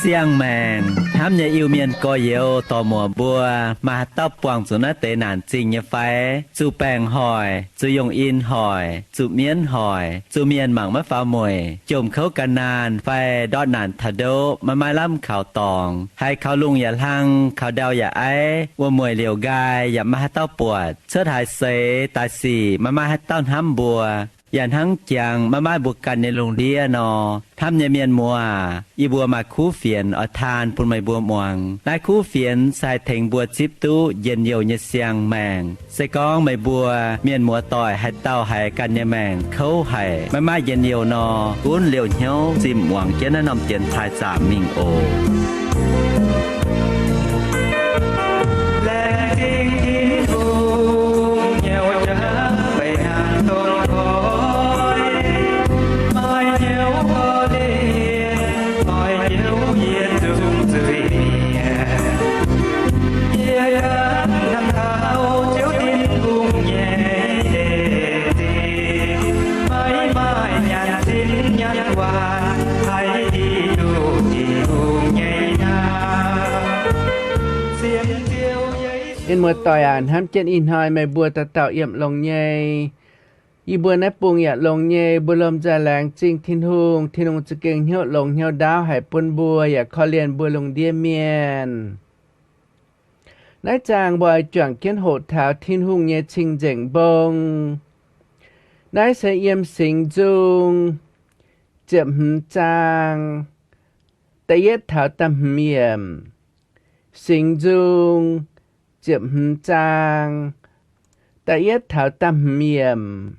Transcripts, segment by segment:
Siang-maengc hnamv nyei Iu-Mienh gorx-youz dorc-muoc mbuo, maaih haaix dauh buangh zuqc naaiv deix naanc zingh nyei fai? Zuqc baengc hoic, zuqc yongh in hoic, zuqc mienv hoic, zuqc mienh mangc maiv faaux mueic, jomc kouv gan naanh fai ndortv naanc taux ndoqv, maiv maaih lamh kaux dorngx, haiz kaux lungh yaac hlang, kaux ndau yaac aiv, wuom-mueic liouc nqaai yaac maiv maaih haaix dauh buatc, cuotv haaix seix daaih sic maiv maaih haaix dauh hnamv mbuo, yaac hnangv jangx maiv maaih mbuo ganh nyei lungh ndiev nor. Hnamv nyei mienh muoz aac, yie mbuo maaih kuv fienx oix taan bun meih mbuo muangx. Naaiv kuv fienx se haih tengx mbuo zipv duqv njien-youh nyei siang-maengc. Se gorngv meih mbuo mienh muoz doic haaix dauh haiz ganh nyei maengc kouv haic, maiv maaih njien-youh nor, gunv liouh hnyouv zimh muangx jienv naaiv norm dienx taaih zaamc mingh oc. Mienh muoz doic aac, hnamv jienv ih hnoi meih mbuo dauh dauh yiem longx nyei. Yie mbuo naaiv bung yaac longx nyei, mbuo lomh nzoih laengz zingh Tin-Hungh. Tin-Hungh za'gengh hnyouv longx hnyouv ndaauv haic bun mbuo yaac korv-lienh mbuo lungh ndiev mienh. Naaiv zaang mbuo oix juangc jienv hoqc taux Tin-Hungh nyei cing-nzengc mbong. Naaiv se yiem Singx Nzung ziepc hmz zaang da'yietv taux da'hmz yiemc. Singx Nzung ziepc hmz zaang da'yietv taux da'hmz yiemc.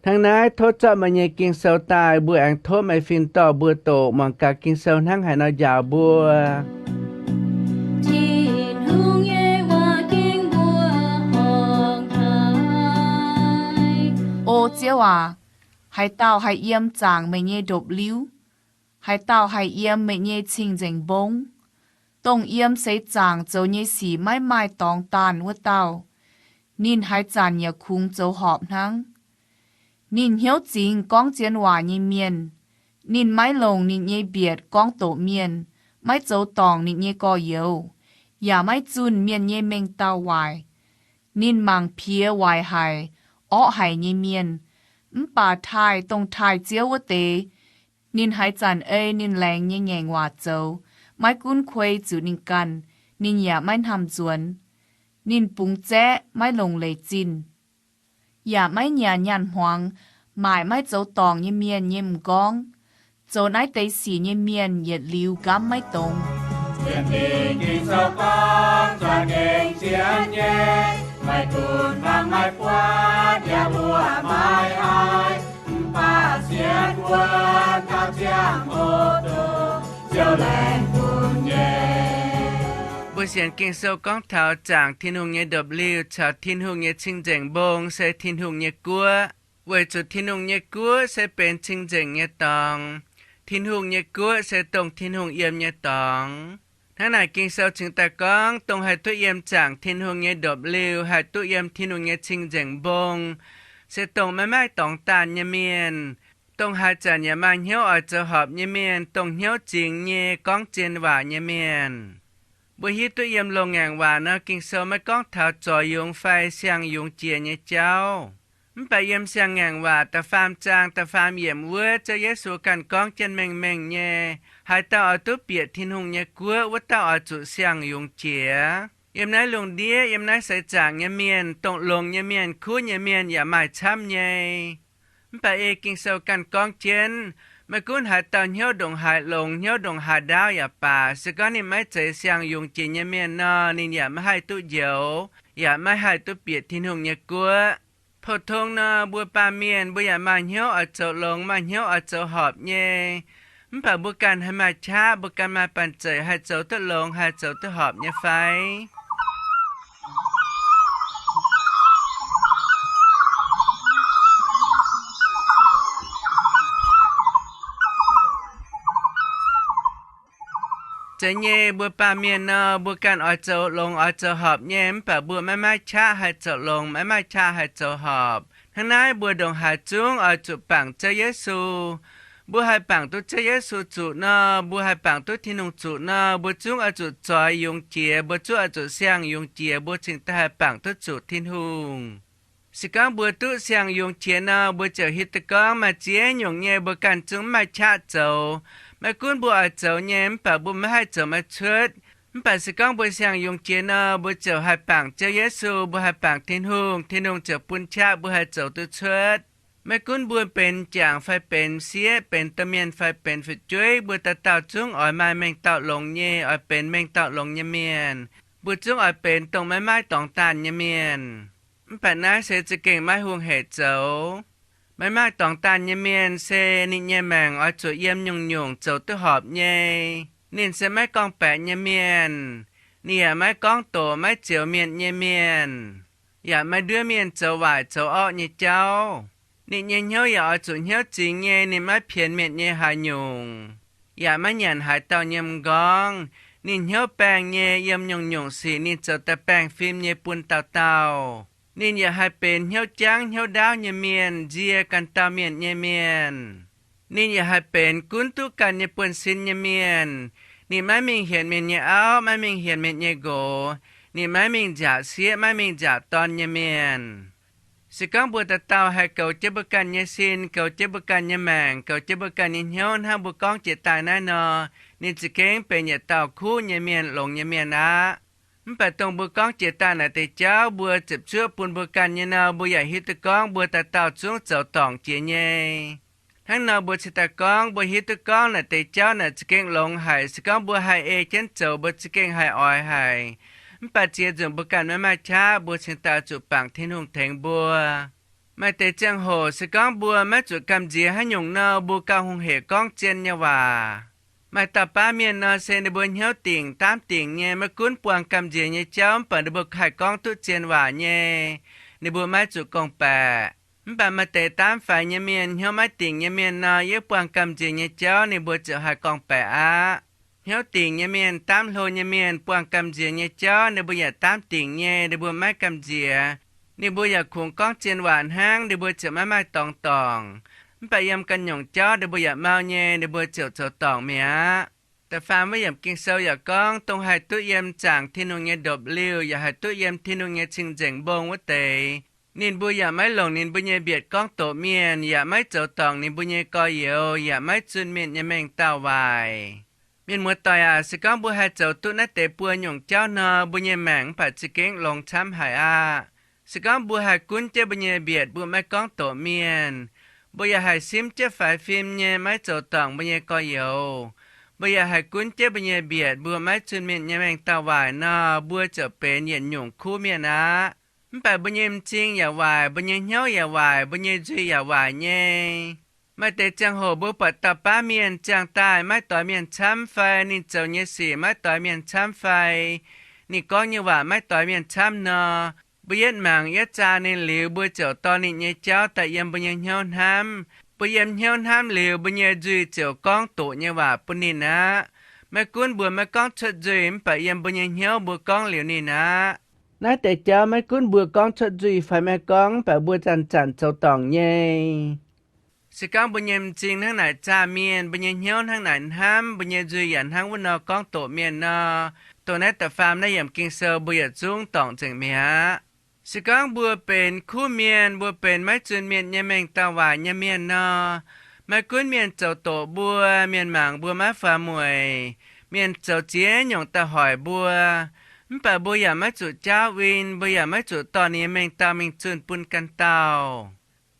Hnangv naaiv tov zorqv meih nyei Ging-Sou daaih, mbuo aengx tov meih fin-dorh mbuo doqc muangx gaax Ging-Sou hnangv haaix nor njaaux mbuo. Tin-Hungh nyei waac ging mbuo horngc haic. O Ziouv aac, haaix dauh haih yiem zaangc meih nyei ndopv-liuv? Haaix dauh haih yiem meih nyei cing-nzengc mbong? Dongh yiem seix zaangc zoux nyei sic maiv maaih dorngx daanh wuov dauh, ninh haaix zanc yaac kungx zoux horpc hnangv. Ninh hnyouv zingx gorngv zien waac nyei mienh. Ninh maiv longc ninh nyei mbietc gorngv doqc mienh, maiv zoux dorngc ninh nyei gorx-youz, yaac maiv zunh mienh nyei mengh dauh waaic. Ninh mangc piex waaic haic, orqv haic nyei mienh, mv baac taaih dongh taaih Ziouv wuov deix. Ninh haaix zanc ei ninh laengz nyei ngaengc waac zoux, maiv gunv kuei zuqc ninh ganh, ninh yaac maiv hnamv nzuonx. Ninh bungx zaeqv maiv longc leiz zinh, yaac maiv nyanc nyaanh hmuangx, maaic maiv zoux dorngc nyei mienh nyei m'nqorngv. Zoux naaiv deix sic nyei mienh yietc liuz nqamv maiv dongz. Sienx Ging-Sou gorngv za'gengh zien nyei, maiv gunv mangc maiv buatc yaac mbuo maiv haih, mv baac sienx wuov taux ziangh hoc doqc Ziouv laengz bun nyei. Mbuo sienx Ging-Sou gorngv taux zaangc Tin-Hungh nyei ndopv-liuh caux Tin-Hungh nyei cing-nzengc mbong se Tin-Hungh nyei guoqv. Weic zuqc Tin-Hungh nyei guoqv se benx cing-nzengc nyei dorngx. Tin-Hungh nyei guoqv se dongh Tin-Hungh yiem nyei dorngx. Hnangv naaic Ging-Sou cingx daaih gorngv, dongh haih duqv yiem zaangc Tin-Hungh nyei ndopv-liuh, haih duqv yiem Tin-Hungh nyei cing-nzengc mbong, se dongh maiv maaih dorngx daanh nyei mienh, dongh haaix zanc yaac maaih hnyouv oix zoux horpc nyei mienh, dongh hnyouv zingx nyei, gorngv zien waac nyei mienh. Mbuo hiuv duqv yiem loz-ngaengc waac nor, Ging-Sou maiv gorngv taux zorc yungz fai siang-yungz jiex nyei jauv. Mv baac yiem siang-ngaengc waac da'faam zaang da'faam yiemc wuov, Ziouv Yesu ganh gorngv jienv mengh mengh nyei, haaix dauh oix duqv bieqc Tin-Hungh nyei guoqv, wuov dauh oix zuqc siang-yungz jiex. Yiem naaiv lungh ndiev, yiem naaiv seix zaangc nyei mienh, dongh longx nyei mienh, kuv nyei mienh yaac maaih camv nyei. Mv baac ei Ging-Sou ganh gorngv jienv, maiv gunv haaix dauh hnyouv ndongc haaix longx, hnyouv ndongc haaix ndaauv yaac baac, se gorngv ninh maiv zeiz siang-yungz jiex nyei mienh nor, ninh yaac maiv haih duqv njoux, yaac maiv haih duqv bieqc Tin-Hungh nyei guoqv. Pou-tong nor, mbuo baamh mienh mbuo yaac maaih hnyouv oix zoux longx, maaih hnyouv oix zoux horpc nyei. Mv baac mbuo ganh haih maaih qaqv, mbuo ganh maaih banh zeic haih zoux duqv longx, haih zoux duqv horpc nyei fai? Zeiz nyei, mbuo baamh mienh nor, mbuo ganh oix zoux longx oix zoux horpc nyei, mv baac mbuo maiv maaih qaqv haih zoux longx, maiv maaih qaqv haih zoux horpc. Hnangv naaiv mbuo ndongc haaix zungv oix zuqc bangc Ziouv Yesu. Mbuo haih bangc duqv Ziouv Yesu zuqc nor, mbuo haih bangc duqv Tin-Hungh zuqc nor, mbuo zungv oix zuqc zoix yungz jiex, mbuo zungv oix zuqc siang yungz jiex, mbuo cingx daaih haih bangc duqv zuqc Tin-Hungh. Se gorngv mbuo duqv siang yungz jiex nor, mbuo ziouc hiuv duqv gorngv maaih ziex nyungc nyei mbuo ganh zungv mv maaih qaqv zoux. Maiv gunv mbuo oix zoux nyei, mv baac mbuo maiv haih zoux maiv cuotv. Mv baac se gorngv mbuo siang yungz jiex nor, mbuo ziouc haih bangc Ziouv Yesu, mbuo haih bangc Tin-Hungh, Tin-Hungh ziouc bun qaqv mbuo haih zoux duqv cuotv. Maiv gunv mbuo benx m'jangc fai benx m'sieqv, benx domh mienh fai benx fu'jueiv, mbuo dauh dauh zungv oix maaih mengh dauh longx nyei, oix benx mengh dauh longx nyei mienh. Mbuo zungv oix benx dongh maiv maaih dorngx daanh nyei mienh. Mv baac naaiv se za'gengh maiv hungh hec zoux. Maiv maaih dorngx daanh nyei mienh se ninh nyei maengc oix zuqc yiem nyungc-nyungc zoux duqv horpc nyei. Ninh se maiv gorngv-baeqc nyei mienh. Ninh yaac maiv gorngv doqc maiv zioux mienh nyei mienh, yaac maiv nduov mienh zoux waaic zoux orqv nyei jauv. Ninh nyei hnyouv yaac oix zuqc hnyouv zingx nyei, ninh maiv pienx mienh nyei haaix nyungc, yaac maiv nyanc haaix dauh nyei m'nqorngv. Ninh hnyouv baengh nyei, yiem nyungc-nyungc sic ninh zoux daaih baengh fim nyei bun dauh dauh. Ninh yaac haih benx hnyouv jangv hnyouv ndaauv nyei mienh, nzie ganh dauh mienh nyei mienh. Ninh yaac haih benx gunv duqv ganh nyei buonv-sin nyei mienh. Ninh maiv mingh hienx mienh nyei auv, maiv mingh hienx mienh nyei nqox. Ninh maiv mingh nziaauc sieqv, maiv mingh nziaauc dorn nyei mienh. Se gorngv mbuo dauh dauh haih goux jienv mbuo ganh nyei sin, goux jienv mbuo ganh nyei maengc, goux jienv mbuo ganh nyei hnyouv hnangv mbuo gorngv jiex daaih naaiv nor, ninh za'gengh benx yietc dauh kuv nyei mienh, longx nyei mienh aqv. Mv baac dongh mbuo gorngv jiex daaih naaic deix jauv, mbuo ziepc zuoqv bun mbuo ganh nyei nor, mbuo yaac hiuv duqv gorngv mbuo dauh dauh zungv zoux dorngc jiex nyei. Hnangv nor mbuo cingx daaih gorngv, mbuo hiuv duqv gorngv naaic deix jauv naaic za'gengh longx haic. Se gorngv mbuo haih ei jienv zoux, mbuo za'gengh haih oix haic. Mv baac ziex nzunc mbuo ganh maiv maaih qaqv, mbuo cingx daaih zuqc bangc Tin-Hungh tengx mbuo. Maaih deix ziangh hoc se gorngv mbuo maiv zuqc gamh nziex haaix nyungc nor, mbuo gauh hungh hec gorngv zien nyei waac. Maaih dauh baav mienh nor se ninh mbuo hnyouv dingc, daamv dingc nyei, maiv gunv buangh gamh nziex nyei jauv, mv baac ninh mbuo haih gorngv duqv zien waac nyei. Ninh mbuo maiv zuqc gorngv-baeqc. Mv baac maaih deix daamv faix nyei mienh, hnyouv maiv dingc nyei mienh nor, yiem buangh gamh nziex nyei jauv ninh mbuo ziouc haih gorngv-baeqc aqv. Hnyouv dingc nyei mienh, daamv hlo nyei mienh, buangh gamh nziex nyei jauv ninh mbuo yaac daamv dingc nyei, ninh mbuo maiv gamh nziex. Ninh mbuo yaac kungx gorngv zien waac hnangv, ninh mbuo ziouc maiv maaih dorngx dorngc. Mv baac yiem ganh nyungc jauv ninh mbuo yaac mau nyei, ninh mbuo ziouc zoux dorngc mi'aqv. Da'faam wuov yiemc Ging-Sou yaac gorngv, dongh haih duqv yiem zaangc Tin-Hungh nyei ndopv-liuh, yaac haih duqv yiem Tin-Hungh nyei cing-nzengc mbong wuov deix, ninh mbuo yaac maiv longc ninh mbuo nyei mbietc gorngv doqc mienh, yaac maiv zoux dorngc ninh mbuo nyei gorx-youz, yaac maiv zunh mienh nyei mengh dauh waaic. Mienh muoz-doic aac, se gorngv mbuo haih zoux duqv naaiv deix buo nyungc jauv nor, mbuo nyei maengc mv baac za'gengh longx camv haic aqv. Se gorngv mbuo haih gunv jienv mbuo nyei mbietc, mbuo maiv gorngv doqc mienh, mbuo yaac haih simv jienv faix fim nyei maiv zoux dorngc mbuo nyei gorx-youz, mbuo yaac haih gunv jienv mbuo nyei mbietc, mbuo maiv zunh mienh nyei mengh dauh waaic nor, mbuo ziouc benx yietc nyungc kuv mienh aqv. Mv baac mbuo nyei m'zing yaac waaic, mbuo nyei hnyouv yaac waaic, mbuo nyei nzuih yaac waaic nyei. Maaih deix ziangh hoc mbuo buatc dauh baav mienh ziangh daaih maiv doix mienh camv fai ninh zoux nyei sic maiv doix mienh camv fai ninh gorngv nyei waac maiv doix mienh camv nor, mbuo yietv mangc yietv zaah ninh liuz, mbuo ziouc dorh ninh nyei jauv daaih yiem mbuo nyei hnyouv hnamv. Mbuo yiem hnyouv hnamv liuz, mbuo nyei nzuih ziouc gorngv doqc nyei waac bun ninh aqv. Maiv gunv mbuo maiv gorngv cuotv nzuih, mv baac yiem mbuo nyei hnyouv mbuo gorngv liuz ninh aqv. Naaiv deix jauv maiv gunv mbuo gorngv cuotv nzuih fai maiv gorngv, mv baac mbuo zanc-zanc zoux dorngc nyei. Se gorngv mbuo nyei m'zing hnangv naaic zaah mienh, mbuo nyei hnyouv hnangv naaic hnamv, mbuo nyei nzuih yaac hnangv wuov nor gorngv doqc mienh nor, dongh naaiv da'faam naaiv yiemc Ging-Sou mbuo yietc zungv dorngc nzengc mi'aqv. Se gorngv mbuo benx kuv mienh, mbuo benx maiv zunh mienh nyei mengh dauh waaic nyei mienh nor, maiv gunv mienh zoux doqc mbuo, mienh mangc mbuo maiv faaux mueic, mienh zoux ziex nyungc daaih hoic mbuo, mv baac mbuo yaac maiv zuqc jaauv win, mbuo yaac maiv zuqc dorh ninh nyei mengh dauh mingh zunh bun ganh dauh.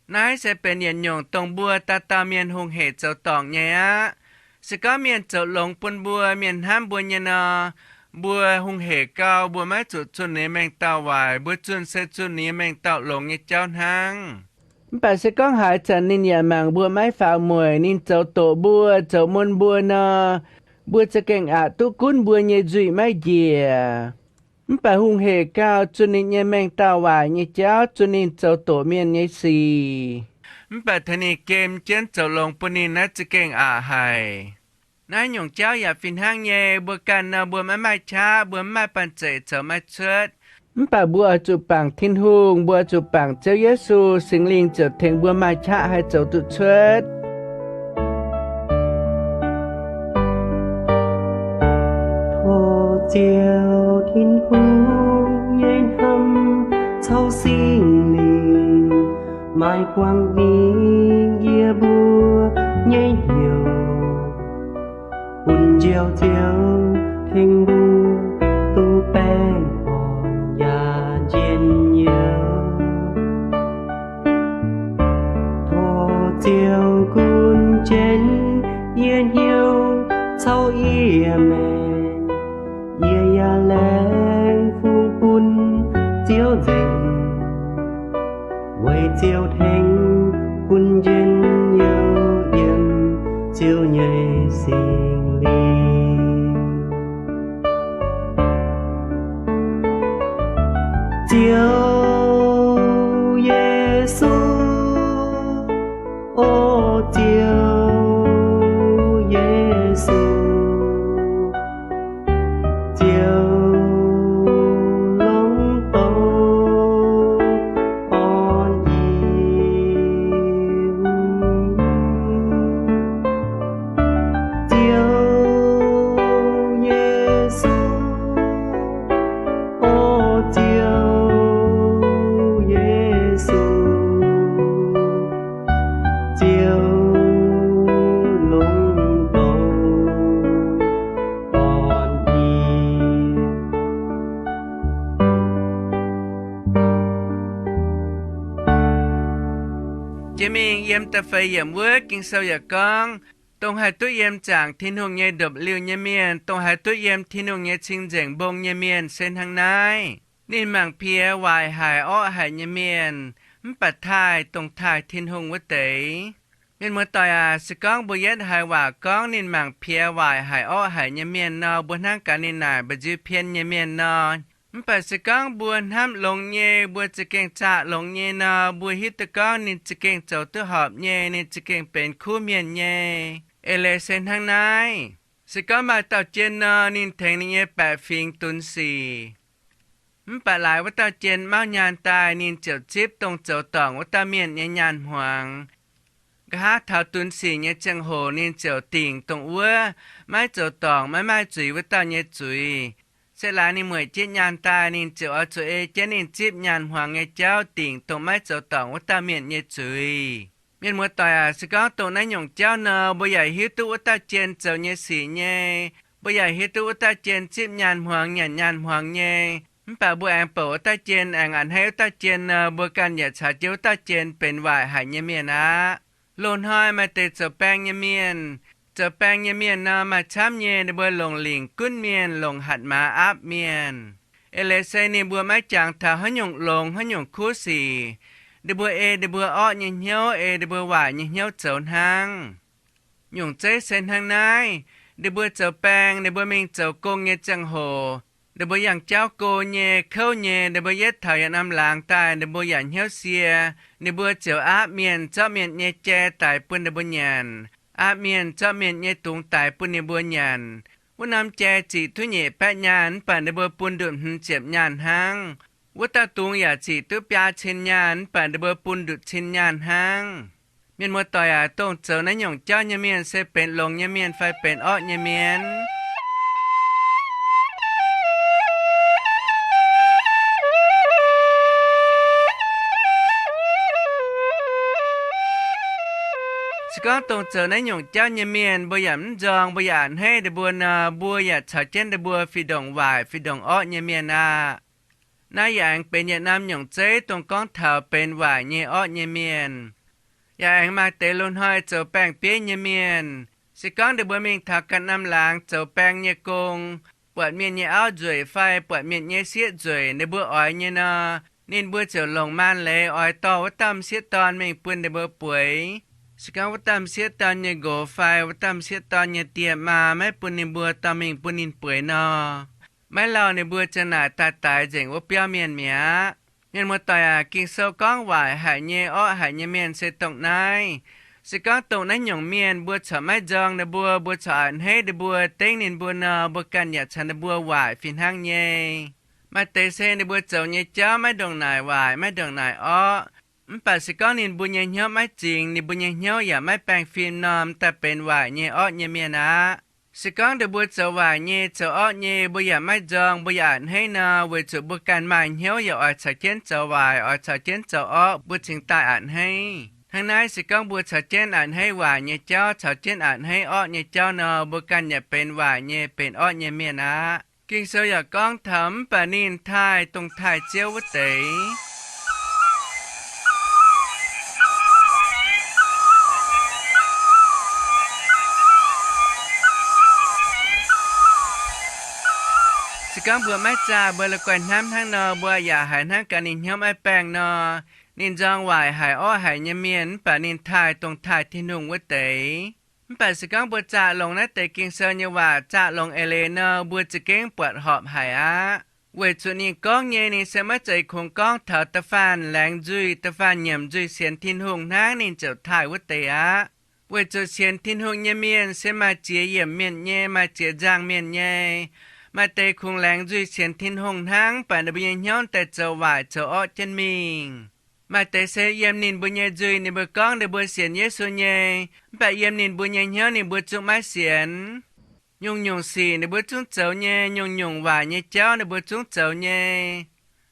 Naaiv se benx yietc nyungc dongh mbuo dauh dauh mienh hungh hec zoux dorngc nyei aqv. Se gorngv mienh zoux longx bun mbuo, mienh hnamv mbuo nyei nor, mbuo hungh hec gau, mbuo maiv zuqc zunh ninh nyei mengh dauh waaic, mbuo zunh se zunh ninh nyei mengh dauh longx nyei jauv hnangv. Mv baac se gorngv haaix zanc ninh yaac mangc mbuo maiv faaux mueic, ninh zoux doqc mbuo, zoux mun mbuo nor, mbuo za'gengh aqc duqv gunv mbuo nyei nzuih maiv njiec. Mv baac hungh hec gau, zunh ninh nyei mengh dauh waaic nyei jauv, zunh ninh zoux doqc mienh nyei sic, mv baac tengx ninh gem jienv zoux longx bun ninh naaiv za'gengh aqc haic. Naaiv nyungc jauv yaac fih hnangv nyei. Mbuo ganh nor, mbuo maiv maaih qaqv, mbuo maiv maaih banh zeic zoux maiv cuotv. Mv baac mbuo oix zuqc bangc Tin-Hungh, mbuo oix zuqc bangc Ziouv Yesu, Singx Lingh ziouc tengx mbuo maaih qaqv haih zoux duqv cuotv. Tov Ziouv Tin-Hungh nyei hnamv caux Singx Lingh maaih buangh mingh yie mbuo nyei hnyouv, bun Njoux Ziouv tengx mbuo duqv baengh orn yaac njien-youh. Tov Ziouv gunv jienv yie hnyouv caux yie maengc, yie yaac laengz fungx bun Ziouv nzengc, weic Ziouv tengx bun njien-youh yiem Ziouv nyei Singx Lingh. Ziouv Yesu, o Ziouv Yesu, Ziouv longx douc orn yie. Ziouv Yesu, o Ziouv Yesu, Ziouv longx douc orn yie. Jiex mingh yiem da'feix yiemc wuov Ging-Sou yaac gorngv, dongh haih duqv yiem zaangc Tin-Hungh nyei ndopv-liuh nyei mienh, dongh haih duqv yiem Tin-Hungh nyei cing-nzengc mbong nyei mienh se hnangv naaiv. Ninh mangc piex waaic haic orqv haic nyei mienh, mv baac taaih dongh taaih Tin-Hungh wuov deix. Mienh muoz-doic aac, se gorngv mbuo yietv haiz waac gorngv ninh mangc piex waaic haic orqv haic nyei mienh nor, mbuo hnangv gaax ninh naaic mba'nziu pien nyei mienh nor. Mv baac se gorngv mbuo hnamv longx nyei, mbuo za'gengh zaah longx nyei nor, mbuo hiuv duqv gorngv ninh za'gengh zoux duqv horpc nyei, ninh za'gengh benx kuv mienh nyei. Eix leiz se hnangv naaiv. Se gorngv maaih dauh jien nor, ninh tengx ninh nyei baeqc fingx dunx sic. Mv baac laaix wuov dauh jien mauv nyaanh daaih, ninh ziouc zipv dongh zoux dorngc wuov dauh mienh nyei nyaanh hmuangx. Nqa'haav taux dunx sic nyei ziangh hoc ninh ziouc dingc dongh wuov maiv zoux dorngc maiv maaih zuiz wuov dauh nyei zuiz. Se laaix ninh mueic jienv nyaanh daaih, ninh ziouc oix zuqc ei jienv ninh zipv nyaanh hmuangx nyei jauv dingc dongh maiv zoux dorngc wuov dauh mienh nyei zuiz. Mienh muoz-doic aac, se gorngv dongh naaiv nyungc jauv nor, mbuo yaac hiuv duqv wuov dauh jien zoux nyei sic nyei. Mbuo yaac hiuv duqv wuov dauh jien zipv nyaanh hmuangx nyanc nyaanh hmuangx nyei. Mv baac mbuo aengx bouc wuov dauh jien, aengx a'hneiv wuov dauh jien nor, mbuo ganh yaac caux jienv wuov dauh jien benx waaic haic nyei mienh aqv. Loz-hnoi maaih deix zoux baeng nyei mienh. Zoux baeng nyei mienh nor maaih camv nyei, ninh mbuo longc lingc gunv mienh, longc hatc maaz aapv mienh. Eix leiz se ninh mbuo maiv jangx taux haaix nyungc longx haaix nyungc kuv sic. Ninh mbuo ei ninh mbuo orqv nyei hnyouv, ei ninh mbuo waaic nyei hnyouv zoux hnangv. Nyungc zeiv se hnangv naaiv. Ninh mbuo zoux baeng, ninh mbuo mingh zoux gong nyei ziangh hoc, ninh mbuo yangh jauv go nyei, kouv nyei, ninh mbuo yietv taux yietc norm laangz daaih, ninh mbuo yaac hnyouv sie. Ninh mbuo ziouc aapv mienh, zorqv mienh nyei jai daix bun ninh mbuo nyanc, aapv mienh, zorqv mienh nyei dungz daix bun ninh mbuo nyanc. Wuov norm jai ziqc duqv nyeic baeqv nyaanh, mv baac ninh mbuo bun nduqc hmz ziepc nyaanh hnangv. Wuov dauh dungz yaac ziqc duqv biaa cin nyaanh, mv baac ninh mbuo bun nduqc cin nyaanh hnangv. Mienh muoz-doic aac, dongh zoux naaiv nyungc jauv nyei mienh se benx longx nyei mienh fai benx orqv nyei mienh? Se gorngv dongh zoux naaiv nyungc jauv nyei mienh, mbuo yaac mv nzorng, mbuo yaac a'hneiv ninh mbuo nor, mbuo yaac caux jienv ninh mbuo fih ndongc waaic fih ndongc orqv nyei mienh aqv. Naaiv yaac aengx benx yietc norm nyungc zeiv dongh gorngv taux benx waaic nyei orqv nyei mienh. Yaac aengx maaih deix loz-hnoi zoux baeng-bieiv nyei mienh. Se gorngv ninh mbuo mingh taux ganh norm laangz zoux baeng nyei gong, buatc mienh nyei auv nzueic fai buatc mienh nyei sieqv nzueic ninh mbuo oix nyei nor, ninh mbuo ziouc longc maan leiz oix dorh wuov dauh m'sieqv dorn mingh bun ninh mbuo bueix. Se gorngv wuov dauh m'sieqv dorn nyei nqox fai wuov dauh m'sieqv dorn nyei die maa maiv bun ninh mbuo dorh mingh bun ninh bueix nor, maiv lauh ninh mbuo ziang naaic daaih daix nzengc wuov biauv mienh mi'aqv. Mienh muoz-doic aac, Ging-Sou gorngv waaic haic nyei orqv haic nyei mienh se dongh naaiv. Se gorngv dongh naaiv nyungc mienh mbuo corc maiv nzorng ninh mbuo, mbuo corc a'hneiv ninh mbuo, dengv ninh mbuo nor, mbuo ganh yaac caux ninh mbuo waaic fih hnangv nyei. Maaih deix se ninh mbuo zoux nyei jauv maiv ndongc naaic waaic, maiv ndongc naaic orqv, mv baac se gorngv ninh mbuo nyei hnyouv maiv zingx, ninh mbuo nyei hnyouv yaac maiv baengh fim nor, m'daaih benx waaic nyei orqv nyei mienh aqv. Se gorngv ninh mbuo zoux waaic nyei, zoux orqv nyei, mbuo yaac maiv nzorng, mbuo yaac a'hneiv nor, weic zuqc mbuo ganh maaih hnyouv yaac oix caux jienv zoux waaic, oix caux jienv zoux orqv, mbuo cingx daaih a'hneiv. Hnangv naaiv, se gorngv mbuo caux jienv a'hneiv waaic nyei jauv, caux jienv a'hneiv orqv nyei jauv nor, mbuo ganh yaac benx waaic nyei, benx orqv nyei mienh aqv. Ging-Sou yaac gorngv taux mv baac ninh taaih dongh taaih Ziouv wuov deix. Se gorngv mbuo maiv zaah, mbuo la'guaih hnamv hnangv nor, mbuo yaac haiz hnangv gaax ninh hnyouv maiv baengh nor, ninh nzorng waaic haic orqv haic nyei mienh, mv baac ninh taaih dongh taaih Tin-Hungh wuov deix. Mv baac se gorngv mbuo zaah longx naaiv deix Ging-Sou nyei waac, zaah longx eix leiz nor, mbuo za'gengh buatc horpc haic aqv. Weic zuqc ninh gorngv nyei, ninh se maiv zeiz kungx gorngv taux da'faanh laengz nzuih, da'faanh nyiemc nzuih sienx Tin-Hungh hnangv ninh ziouc taaih wuov deix aqv. Weic zuqc sienx Tin-Hungh nyei mienh se maaih ziex yiemc mienh nyei, maaih ziex nzangh mienh nyei. Maaih deix kungx laengz nzuih sienx Tin-Hungh hnangv, mv baac ninh mbuo nyei hnyouv daaih zoux waaic zoux orqv jienv mingh. Maaih deix se yiem ninh mbuo nyei nzuih, ninh mbuo gorngv ninh mbuo sienx Yesu nyei, mv baac yiem ninh mbuo nyei hnyouv ninh mbuo zungv maiv sienx. Nyungc-nyungc sic ninh mbuo zungv zoux nyei, nyungc-nyungc waaic nyei jauv ninh mbuo zungv zoux nyei.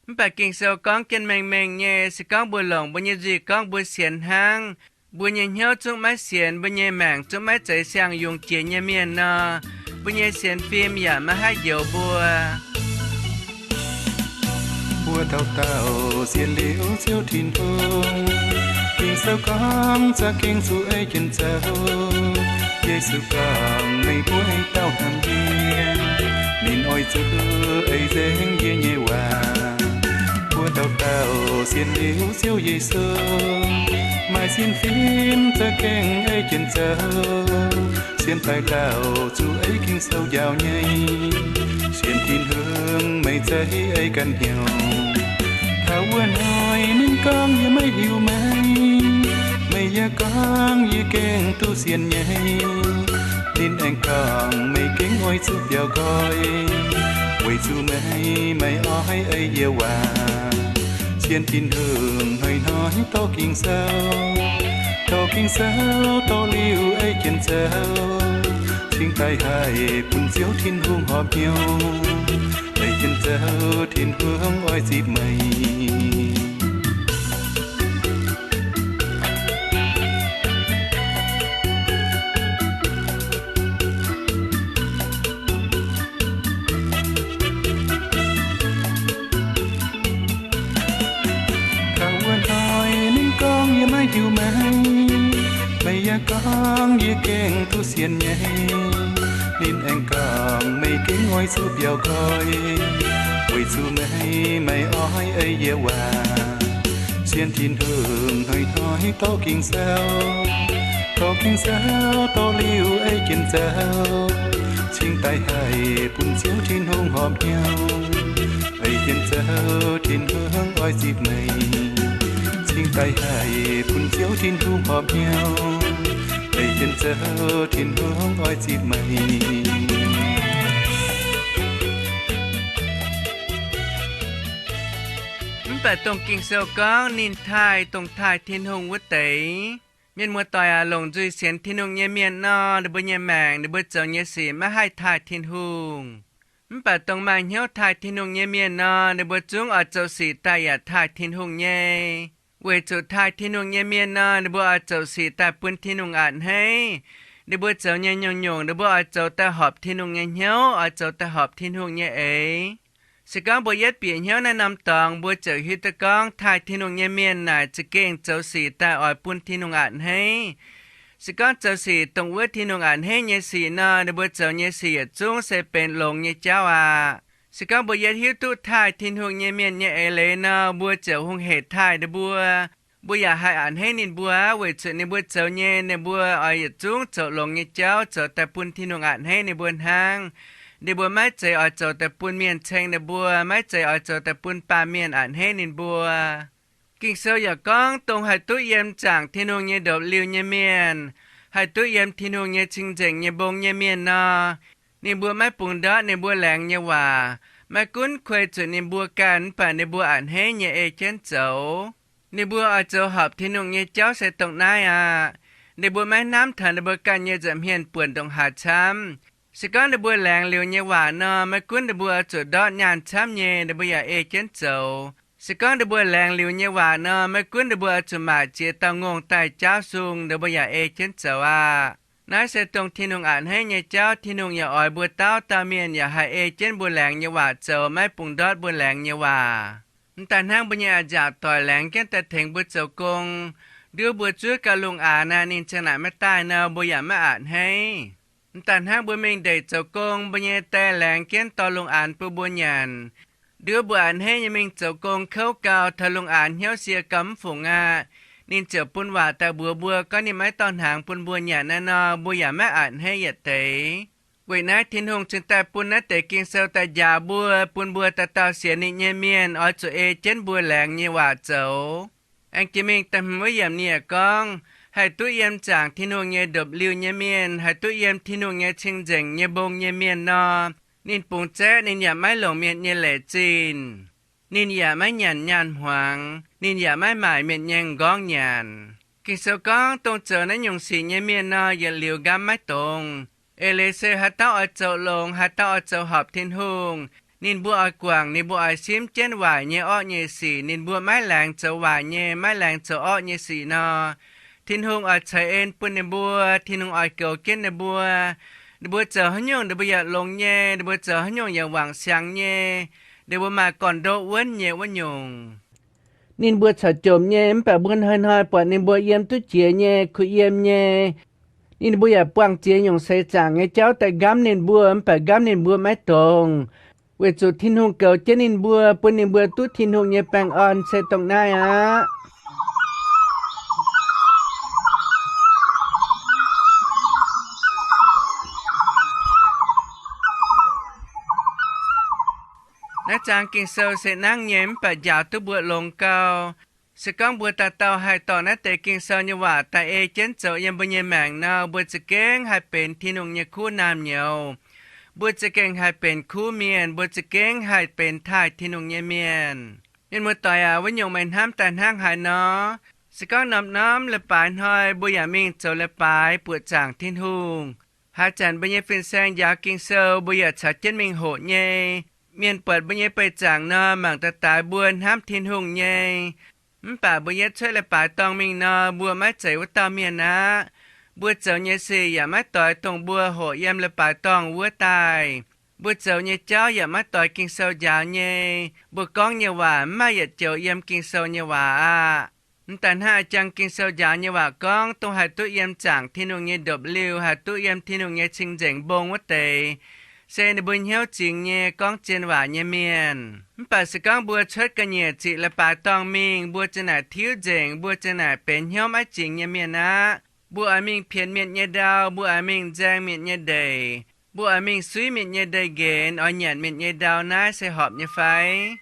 Mv baac Ging-Sou gorngv jienv mengh mengh nyei, se gorngv mbuo longc mbuo nyei nzuih gorngv mbuo sienx hnangv, mbuo nyei hnyouv zungv maiv sienx, mbuo nyei maengc zungv maiv zeiz siang-yungz jiex nyei mienh nor, mbuo nyei sienx fim yaac maiv haih njoux mbuo. Mbuo dauh dauh sienx liuz Ziouv Tin-Hungh, Ging-Sou gorngv za'gengh zuqc ei jienv zoux. Yesu gorngv, meih mbuo dauh hnamv yie, ninh oix zuqc ei nzengc yie nyei waac. Mbuo dauh dauh sienx liuz Ziouv Yesu, maaih sienx fim za'gengh ei jienv zoux. Sienx daaih dauh zuqc ei Ging-Sou njaaux nyei. Sienx Tin-Hungh meih zeiz ei ganh hnyouv. Taux wuov hnoi ninh gorngv, yie maiv hiuv meih. Meih yaac gorngv, yie gengh duqv sienx nyei. Ninh aengx gorngv, meih gengh oix zuqc biaux nqoi, weic zuqc meih maiv oix ei yie waac. Sienx Tin-Hungh hnoi-hnoi dorh Ging-Sou, dorh Ging-Sou dorh liuz ei jienv zoux, cingx daaih haih bun Ziouv Tin-Hungh horpc hnyouv. Ei jienv zoux Tin-Hungh oix zipv meih. Taux wuov hnoi ninh gorngv, yie maiv hiuv meih. Meih yaac gorngv, yie gengh duqv sienx nyei. Ninh aengx gorngv, meih gengh oix zuqc biaux nqoi, weic zuqc meih maiv oix ei yie waac. Sienx Tin-Hungh hnoi-hnoi dorh Ging-Sou, dorh Ging-Sou dorh liuz ei jienv zoux, cingx daaih haih bun Ziouv Tin-Hungh horpc hnyouv. Ei jienv zoux Tin-Hungh oix zipv meih, cingx daaih haih bun Ziouv Tin-Hungh horpc hnyouv. Ei jienv zoux Tin-Hungh oix zipv meih. Mv baac dongh Ging-Sou gorngv ninh taaih dongh taaih Tin-Hungh wuov deix. Mienh muoz-doic aac, longc nzuih sienx Tin-Hungh nyei mienh nor, ninh mbuo nyei maengc, ninh mbuo zoux nyei sic maiv haih taaih Tin-Hungh. Mv baac dongh maaih hnyouv taaih Tin-Hungh nyei mienh nor, ninh mbuo zungv oix zoux sic daaih yaac taaih Tin-Hungh nyei. Weic zuqc taaih Tin-Hungh nyei mienh nor, ninh mbuo oix zoux sic daaih bun Tin-Hungh a'hneiv. Ninh mbuo zoux nyei nyungc-nyungc ninh mbuo oix zoux daaih horpc Tin-Hungh nyei hnyouv, oix zoux daaih horpc Tin-Hungh nyei eix. Se gorngv mbuo yietv bieqc hnyouv naaiv norm dorngx, mbuo ziouc hiuv duqv gorngv taaih Tin-Hungh nyei mienh naaic za'gengh zoux sic daaih oix bun Tin-Hungh a'hneiv. Se gorngv zoux sic dongh wuov Tin-Hungh a'hneiv nyei sic nor, ninh mbuo zoux nyei sic yietc zungv se benx longx nyei jauv aqv. Se gorngv mbuo yietv hiuv duqv taaih Tin-Hungh nyei mienh nyei eix leiz nor, mbuo ziouc hungh hec taaih ninh mbuo. Mbuo yaac haih a'hneiv ninh mbuo aqv, weic zuqc ninh mbuo zoux nyei, ninh mbuo oix yietc zungv zoux longx nyei jauv, zoux daaih bun Tin-Hungh a'hneiv ninh mbuo hnangv. Ninh mbuo maiv zeiz oix zoux daaih bun mienh ceng ninh mbuo, maiv zeiz oix zoux daaih bun baamh mienh a'hneiv ninh mbuo. Ging-Sou yaac gorngv dongh haih duqv yiem zaangc Tin-Hungh nyei ndopv-liuh nyei mienh, haih duqv yiem Tin-Hungh nyei cing-nzengc nyei mbong nyei mienh nor, ninh mbuo maiv bungx ndortv ninh mbuo laengz nyei waac. Maiv gunv kuei zuqc ninh mbuo ganh mv baac ninh mbuo a'hneiv nyei ei jienv zoux. Ninh mbuo oix zoux horpc Tin-Hungh nyei jauv se dongh naaiv aqv. Ninh mbuo maiv hnamv taux ninh mbuo ganh nyei nza'hmien buonc ndongc haaix camv. Se gorngv ninh mbuo laengz liuz nyei waac nor, maiv gunv ninh mbuo oix zuqc ndortv nyaanh camv nyei, ninh mbuo yaac ei jienv zoux. Se gorngv ninh mbuo laengz liuz nyei waac nor, maiv gunv ninh mbuo oix zuqc maaic ziex dauh ngongh daaih jaauv sung, ninh mbuo yaac ei jienv zoux aqv. Naaiv se dongh Tin-Hungh a'hneiv nyei jauv. Tin-Hungh yaac oix mbuo dauh dauh mienh yaac haih ei jienv mbuo laengz nyei waac zoux, maiv bungx ndortv mbuo laengz nyei waac. Mv daaih hnangv mbuo nyei a'nziaauc doic laengz jienv daaih tengx mbuo zoux gong, nduov mbuo zuov gauh lungh aanx aqv, ninh ziang naaic maiv daaih nor, mbuo yaac maiv a'hneiv. Mv daaih hnangv mbuo mingh ndeic zoux gong, mbuo nyei die laengz jienv dorh lungh aanx bun mbuo nyanc, nduov mbuo a'hneiv nyei mingh zoux gong kouv gau, taux lungh aanx hnyouv sie gau mv fungc aqv, ninh ziouc bun waac daaih mbuox mbuo gorngv ninh maiv dorh hnaangx bun mbuo nyanc naaiv nor, mbuo yaac maiv a'hneiv yietc deix. Weic naaiv Tin-Hungh cingx daaih bun naaiv deix Ging-Sou daaih njaaux mbuo, bun mbuo dauh dauh sienx ninh nyei mienh oix zuqc ei jienv mbuo laengz nyei waac zoux. Aengx jiex mingh da'hmz wuov yiemc ninh yaac gorngv, haih duqv yiem zaangc Tin-Hungh nyei ndopv-liuh nyei mienh, haih duqv yiem Tin-Hungh nyei cing-nzengc nyei mbong nyei mienh nor, ninh bungx zaeqv ninh yaac maiv longc mienh nyei leic zinh. Ninh yaac maiv nyanc nyaanh hmuangx, ninh yaac maiv maaic mienh nyei m'nqorngv nyanc. Ging-Sou gorngv dongh zoux naaiv nyungc sic nyei mienh nor, yietc liuz nqamv maiv dongz. Eix leiz se haaix dauh oix zoux longx, haaix dauh oix zoux horpc Tin-Hungh, ninh mbuo oix guangc, ninh mbuo oix simv jienv waaic nyei orqv nyei sic. Ninh mbuo maiv laengz zoux waaic nyei, maiv laengz zoux orqv nyei sic nor, Tin-Hungh oix ceix en bun ninh mbuo, Tin-Hungh oix goux jienv ninh mbuo. Ninh mbuo zoux haaix nyungc ninh mbuo yaac longx nyei, ninh mbuo zoux haaix nyungc yaac wangc siangx nyei, ninh mbuo maaih gorn-ndoqv wuonv nyei wuov nyungc. Ninh mbuo caux jomc nyei, mv baac mbuo hnoi-hnoi buatc ninh mbuo yiem duqv jiex nyei, kuh yiem nyei. Ninh mbuo yaac buangh ziex nyungc seix zaangc nyei jauv daaih nqamv ninh mbuo, mv baac nqamv ninh mbuo maiv dongz, weic zuqc Tin-Hungh goux jienv ninh mbuo, bun ninh mbuo duqv Tin-Hungh nyei baengh orn se dongh naaiv aqv. Naaiv zaang Ging-Sou se nangv nyei mv baac njaaux duqv mbuo longx gau. Se gorngv mbuo dauh dauh haih dorh naaiv deix Ging-Sou nyei waac daaih ei jienv zoux yiem mbuo nyei maengc nor, mbuo za'gengh haih benx Tin-Hungh nyei kuv naamh nyouz. Mbuo za'gengh haih benx kuv mienh, mbuo za'gengh haih benx taaih Tin-Hungh nyei mienh. Mienh muoz-doic aac, wuov nyungc meih hnamv daaih hnangv haaix nor? Se gorngv norm-norm leiz-baaix hnoi mbuo yaac mingh zoux leiz-baaix buoqc zaangc Tin-Hungh, haaix zanc mbuo nyei fin-saeng njaaux Ging-Sou, mbuo yaac caux jienv mingh hoqc nyei. Mienh buatc mbuo nyei beih zaangc nor, mangc daaih daaix mbuo hnamv Tin-Hungh nyei. Mv baac mbuo yietv cuotv leiz-baaix dorngh mingh nor, mbuo maiv zeiz wuov dauh mienh aqv. Mbuo zoux nyei sic yaac maiv doix dongh mbuo hoqc yiem leiz-baaix dorngh wuov daaih. Mbuo zoux nyei jauv yaac maiv doix Ging-Sou njaaux nyei. Mbuo gorngv nyei waac mv maaih yietc joux yiem Ging-Sou nyei waac aqv. Mv daaih hnangv a'jang Ging-Sou njaaux nyei waac gorngv, dongh haih duqv yiem zaangc Tin-Hungh nyei ndopv-liuh, haih duqv yiem Tin-Hungh nyei cing-nzengc mbong wuov deix, se ninh mbuo hnyouv zingx nyei, gorngv zien waac nyei mienh. Mv baac se gorngv mbuo cuotv ga'nyiec ziqc leiz-baaix dorngh mingh, mbuo ziang naaic tiuv nzengc, mbuo ziang naaic benx hnyouv maiv zingx nyei mienh aqv. Mbuo oix mingh pienx mienh nyei ndau, mbuo oix mingh nzaeng mienh nyei ndeic, mbuo oix mingh suiv mienh nyei ndeic-nqenx, oix nyanc mienh nyei ndau, naaiv se horpc nyei fai?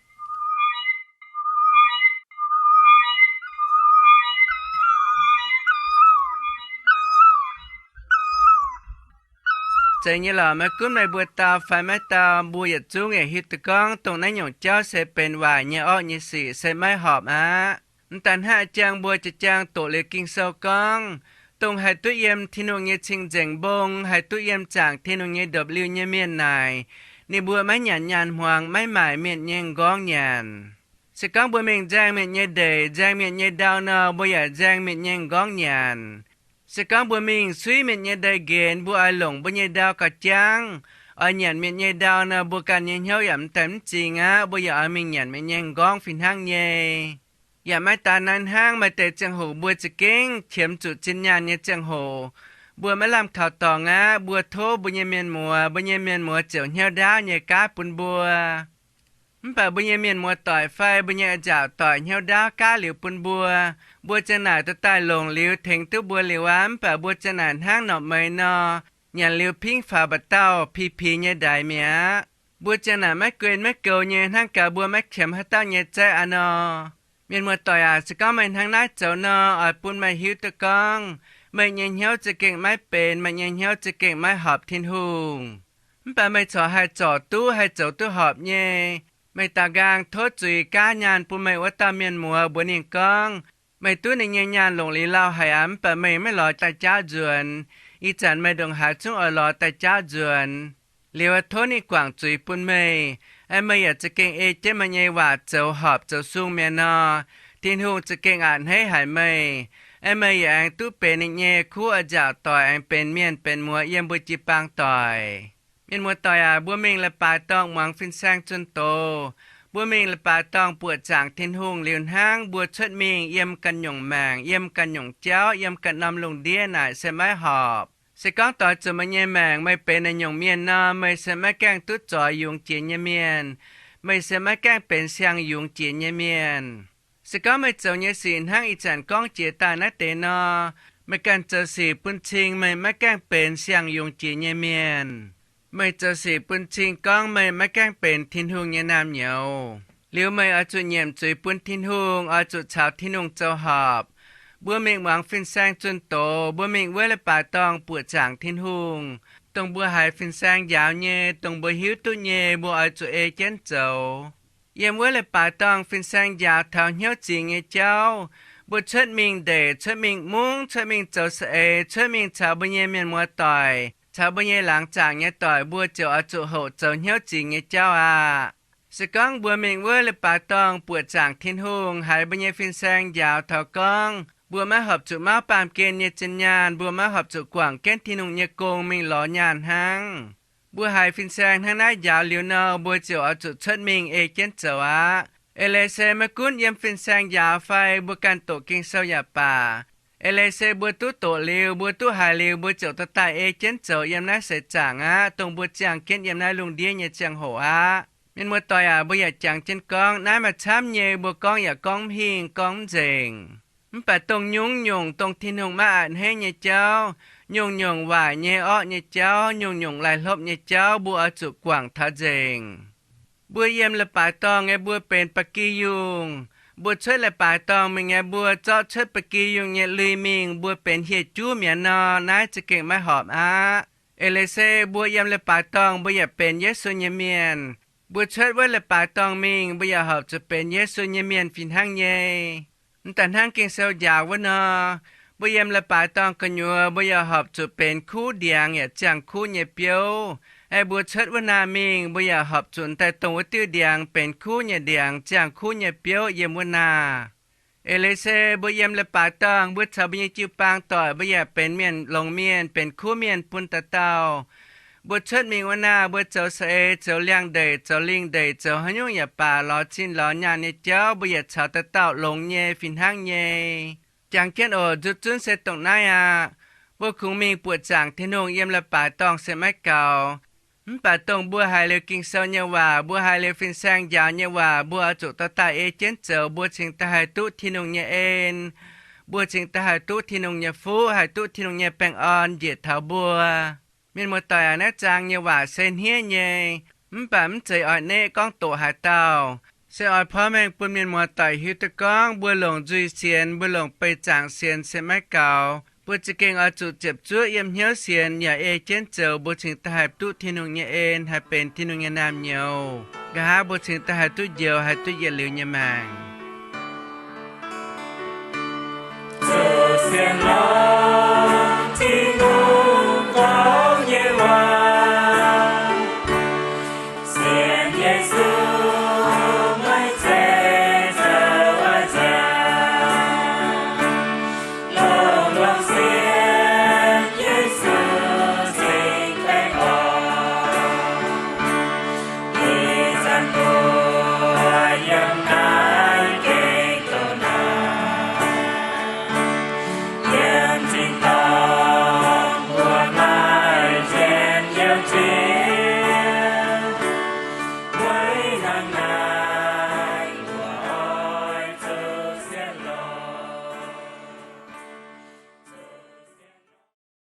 Zeiz nyei lorqc. Maiv gunv meih mbuo dau fai maiv dau, mbuo yietc zungv yaac hiuv duqv gorngv dongh naaiv nyungc jauv se benx waaic nyei orqv nyei sic, se maiv horpc aqv. Mv daaih hnangv a'jang mbuo jiex jaang doqc liuz Ging-Sou gorngv, dongh haih duqv yiem Tin-Hungh nyei cing-nzengc mbong, haih duqv yiem zaangc Tin-Hungh nyei ndopv-liuh nyei mienh naaic, ninh mbuo maiv nyanc nyaanh hmuangx, maiv maaic mienh nyei m'nqorngv nyanc. Se gorngv mbuo mingh nzaeng mienh nyei ndeic, nzaeng mienh nyei ndau nor, mbuo yaac nzaeng mienh nyei m'nqorngv nyanc. Se gorngv mbuo mingh suiv mienh nyei ndeic-nqenx, mbuo oix longc mbuo nyei ndau gauh jangv, oix nyanc mienh nyei ndau nor, mbuo ganh nyei hnyouv yaac m'daaih mv zingx aqv. Mbuo yaac oix mingh nyanc mienh nyei m'nqorngv fih hnangv nyei. Yaac maiv daan naaiv hnangv, maaih deix ziangh hoc mbuo za'gengh qiemx zuqc zinh nyaanh nyei ziangh hoc, mbuo maiv lamh kaux dorngx aqv. Mbuo tov mbuo nyei mienh muoz, mbuo nyei mienh muoz ziouc hnyouv ndaauv nyei gaav bun mbuo. Mv baac mbuo nyei mienh muoz-doic fai mbuo nyei a'nziaauc doic hnyouv ndaauv gaav liuz bun mbuo, mbuo ziang naaic dorh daaih longc liuz tengx duqv mbuo liuz aqv. Mv baac mbuo ziang naaic hnangv norqc meix nor, nyanc liuz pingv faaux mba'dauh pih pih nyei ndaix mi'aqv. Mbuo ziang naaic maiv guen maiv goux nyei, hnangv gaax mbuo maiv qiemx haaix dauh nyei zaeqv aqv nor. Mienh muoz-doic aac, se gorngv meih hnangv naaiv zoux nor, oix bun meih hiuv duqv gorngv meih nyei hnyouv za'gengh maiv benx, meih nyei hnyouv za'gengh maiv horpc Tin-Hungh. Mv baac meih corc haih zorc duqv, haih zoux duqv horpc nyei. Meih daaux nqaang tov zuiz gaav nyaanh bun meih wuov dauh mienh muoz, mbuox ninh gorngv, meih duqv ninh nyei nyaanh longc liuz lauh haic aqv, mv baac meih maiv lorz daaih jaauv nzuonx. Ih zanc meih ndongc haaix zungv oix lorz daaih jaauv nzuonx. Liuz tov ninh guangc zuiz bun meih, aeqv, meih yaac za'gengh ei jienv meih nyei waac zoux horpc zoux sung mi'aqv nor, Tin-Hungh za'gengh a'hneiv haic meih, aeqv, meih yaac aengx duqv benx ninh nyei kuv oix nziaauc doic, aengx benx mienh benx muoz yiem mbuo jiu-baang doic. Mienh muoz-doic aac, mbuo mingh leiz-baaix dorngh muangx fin-saeng zunh doz, mbuo mingh leiz-baaix dorngh buoqc zaangc Tin-Hungh liuz hnangv, mbuo cuotv mingh yiem ganh nyungc maengc, yiem ganh nyungc jauv, yiem ganh norm lungh ndiev naaic se maiv horpc. Se gorngv doix zuqc meih nyei maengc meih benx naaiv nyungc mienh nor, meih se maiv gaengh duqv zoix yungz jiex nyei mienh. Meih se maiv gaengh benx siang-yungz jiex nyei mienh. Se gorngv meih zoux nyei sic hnangv ih zanc gorngv jiex daaih naaiv deix nor, meih ganh zoux sic bun cing meih maiv gaengh benx siang-yungz jiex nyei mienh. Meih zoux sic bun cing gorngv meih maiv gaengh benx Tin-Hungh nyei naamh nyouz. Liuz meih oix zuqc nyiemc zuiz bun Tin-Hungh, oix zuqc caux Tin-Hungh zoux horpc. Mbuo mingh muangx fin-saeng zunh doz, mbuo mingh wuov leiz-baaix dorngh buoqc zaangc Tin-Hungh, dongh mbuo haiz fin-saeng njaaux nyei, dongh mbuo hiuv duqv nyei, mbuo oix zuqc ei jienv zoux. Yiem wuov leiz-baaix dorngh fin-saeng njaaux taux hnyouv zingx nyei jauv, mbuo cuotv mingh ndeic, cuotv mingh mungv, cuotv mingh zoux saeng-eix, cuotv mingh caux mbuo nyei mienh muoz-doic, caux mbuo nyei laangz zaangc nyei doic, mbuo ziouc oix zuqc hoqc zoux hnyouv zingx nyei jauv aqv. Se gorngv mbuo mingh wuov leiz-baaix dorngh buoqc zaangc Tin-Hungh, haiz mbuo nyei fin-saeng njaaux taux gorngv mbuo maiv horpc zuqc mauv baamh gen nyei zinh nyaanh, mbuo maiv horpc zuqc guangc jienv Tin-Hungh nyei gong mingh lorz nyaanh hnangv. Mbuo haiz fin-saeng hnangv naaiv njaaux liuz nor, mbuo ziouc oix zuqc cuotv mingh ei jienv zoux aqv. Eix leiz se maiv gunv yiem fin-saeng njaaux fai mbuo ganh doqc Ging-Sou yaac baac, eix leiz se mbuo duqv doqc liuz, mbuo duqv haiz liuz, mbuo ziouc dorh daaih ei jienv zoux yiem naaiv seix zaangc aqv, dongh mbuo ziangh jienv yiem naaiv lungh ndiev nyei ziangh hoc aqv. Mienh muoz-doic aac, mbuo yaac jangx jienv gorngv naaiv maaih camv nyei, mbuo gorngv yaac gorngv mv hingh, gorngv mv nzengc. Mv baac dongh nyungc-nyungc dongh Tin-Hungh maiv a'hneiv nyei jauv, nyungc-nyungc waaic nyei orqv nyei jauv, nyungc-nyungc laih hlopv nyei jauv, mbuo oix zuqc guangc taux nzengc. Mbuo yiem leiz-baaix dorngh nyei mbuo benx ba'gi yungh. Mbuo cuotv leiz-baaix dorngh mingh nyei mbuo zorqv cuotv ba'gi yungh nyei lui mingh, mbuo benx hieh juv mi'aqv nor, naaiv za'gengh maiv horpc aqv. Eix leiz se mbuo yiem leiz-baaix dorngh mbuo yaac benx Yesu nyei mienh. Mbuo cuotv wuov leiz-baaix dorngh mingh, mbuo yaac horpc zuqc benx Yesu nyei mienh fih hnangv nyei. Mv daaih hnangv Ging-Sou njaaux wuov nor, mbuo yiem leiz-baaix dorngh gu'nyuoz mbuo yaac horpc zuqc benx kuv ndiangx yaac ziangh kuv nyei biouv. Aeqv, mbuo cuotv wuov naah mingh, mbuo yaac horpc zuqc daaih dongh wuov diuh ndiangx benx kuv nyei ndiangx, ziangh kuv nyei biouv yiem wuov naah. Eix leiz se mbuo yiem leiz-baaix dorngh, mbuo caux mbuo nyei jiu-baang doic, mbuo yaac benx mienh longx mienh, benx kuv mienh bun dauh dauh. Mbuo cuotv mingh wuov naah, mbuo zoux saeng-eix, zoux liangx-ndeic, zoux lingh ndeic, zoux haaix nyungc yaac baac, lorz zinh lorz nyaanh nyei jauv, mbuo yaac caux dauh dauh longx nyei fih hnangv nyei. Jangx jienv oc, nzutv zunv se dongh naaiv aqv. Mbuo kungx mingh buoqc zaangc Tin-Hungh yiem leiz-baaix dorngh se maiv gaux. Mv baac dongh mbuo haiz liuz Ging-Sou nyei waac, mbuo haiz liuz fin-saeng njaaux nyei waac, mbuo oix zuqc dorh daaih ei jienv zoux, mbuo cingx daaih haih duqv Tin-Hungh nyei en. Mbuo cingx daaih haih duqv Tin-Hungh nyei fuqv, haih duqv Tin-Hungh nyei baengh orn njiec taux mbuo. Mienh muoz-doic aac, naaiv zaang nyei waac se hniev nyei, mv baac mv zeiz oix neqv gorngv doqc haaix dauh. Se oix porv mengh bun mienh muoz-doic hiuv duqv gorngv mbuo longc nzuih sienx, mbuo longc beih zaangc sienx se maiv gaux. Mbuo za'gengh oix zuqc ziepc zuoqv yiem hnyouv sienx yaac ei jienv zoux, mbuo cingx daaih haih duqv Tin-Hungh nyei en, haih benx Tin-Hungh nyei naamh nyouz. Nqa'haav mbuo cingx daaih haih duqv njoux, haih duqv yietc liuz nyei maengc.